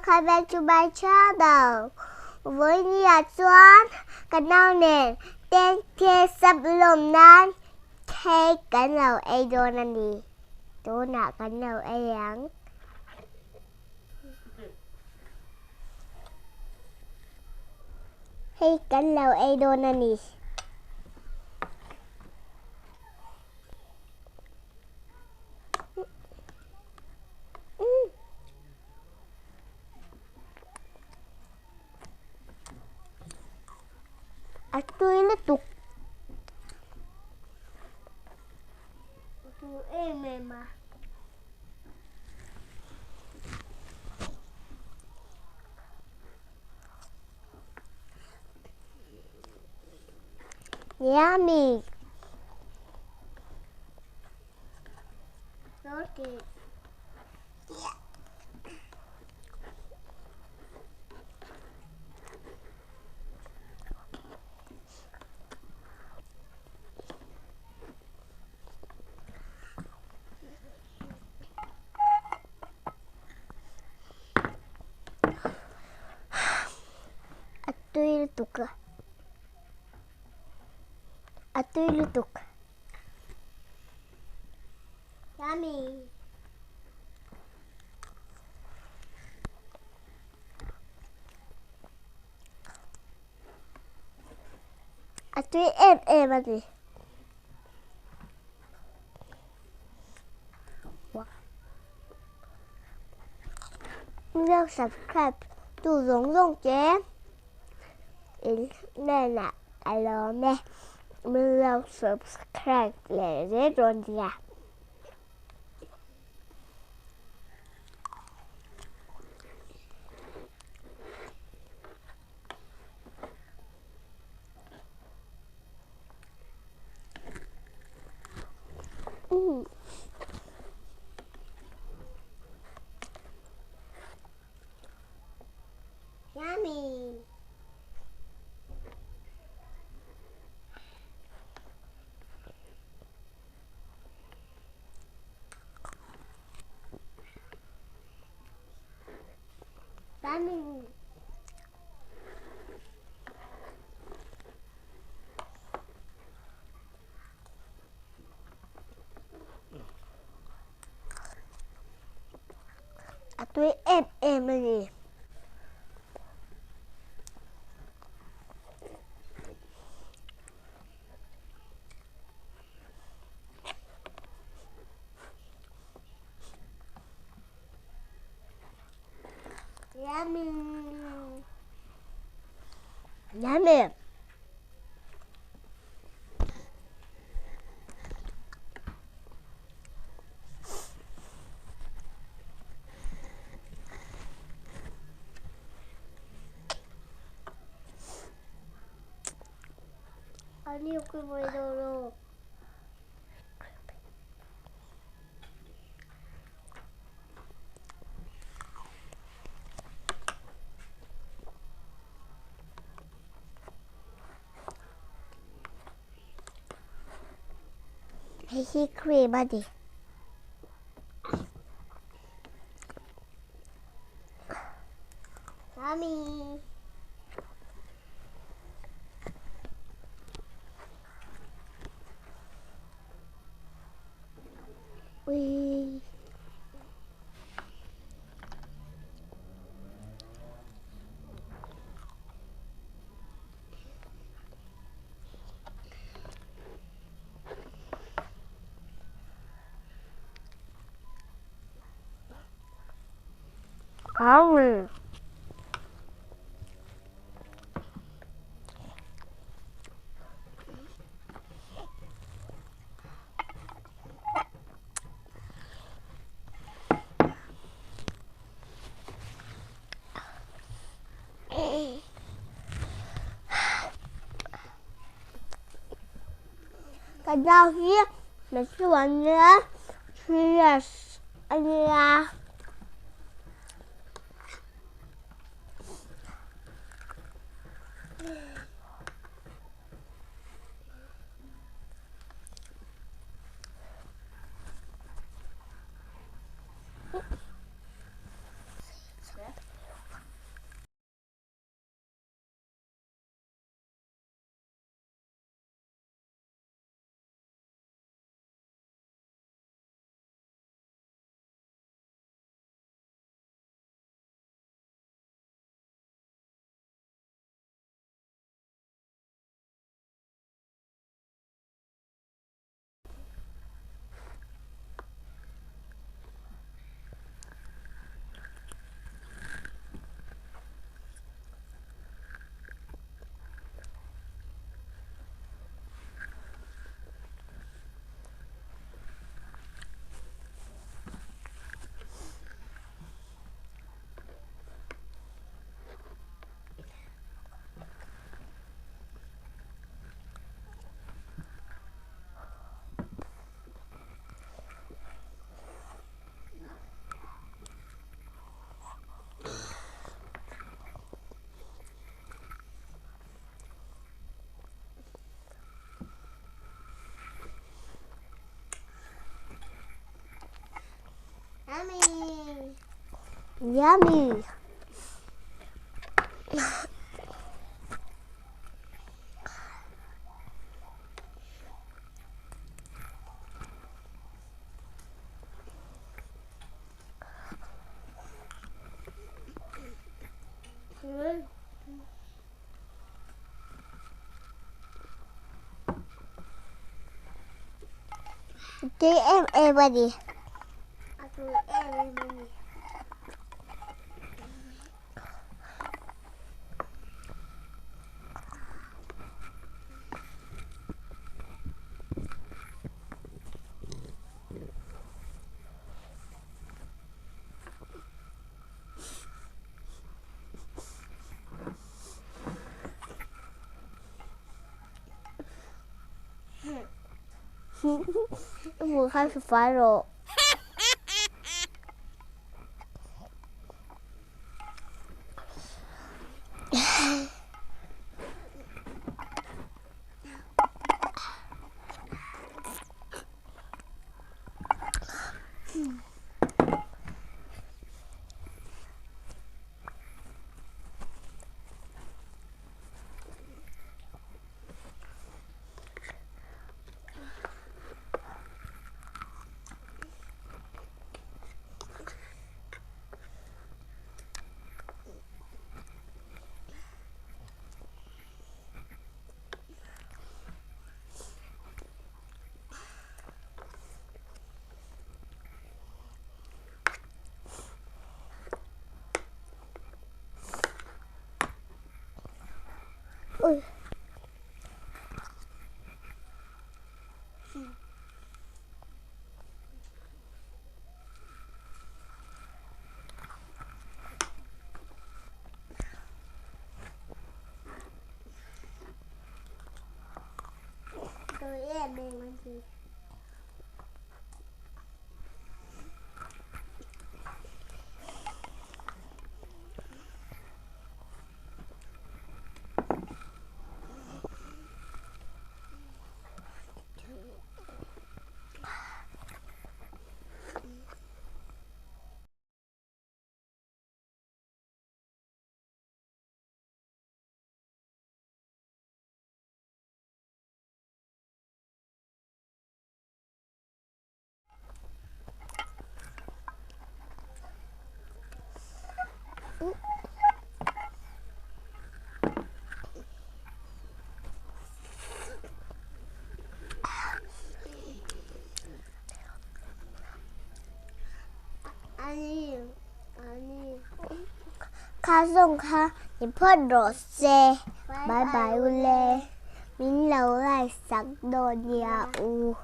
Welcome back to my channel. Vawinia chuan ka nau nen 10k sub lawm nan cake kan lo ei dawn a ni. Tunah kan lo ei ang. Hei kan lo ei dawn a ni. A tui lutuk. A tui em em a. Yummy. Salty. A tui lutuk a. A tui lutuk. Yummy. A tui em em a ni. Min subscribe tu zawng zawng che in hnenah a lawm e. Min lo subscribe leh zel dawn nia. Yummy. Yummy. A tui em em a ni. Yummy. Yummy. Ani ok Hei hi cream a ni. Yummy. Ui. Yummy. Ka nau hi hmeichhe ania serious ania. Yummy! Yummy! Tui em em a ni. A tui em em a ni. Hmuh kha fai rawh. Ui. Tui em em a ni. Kha zawng kha ni phawt rawh se. Bye bye ule. Min lo like sak dawn nia u.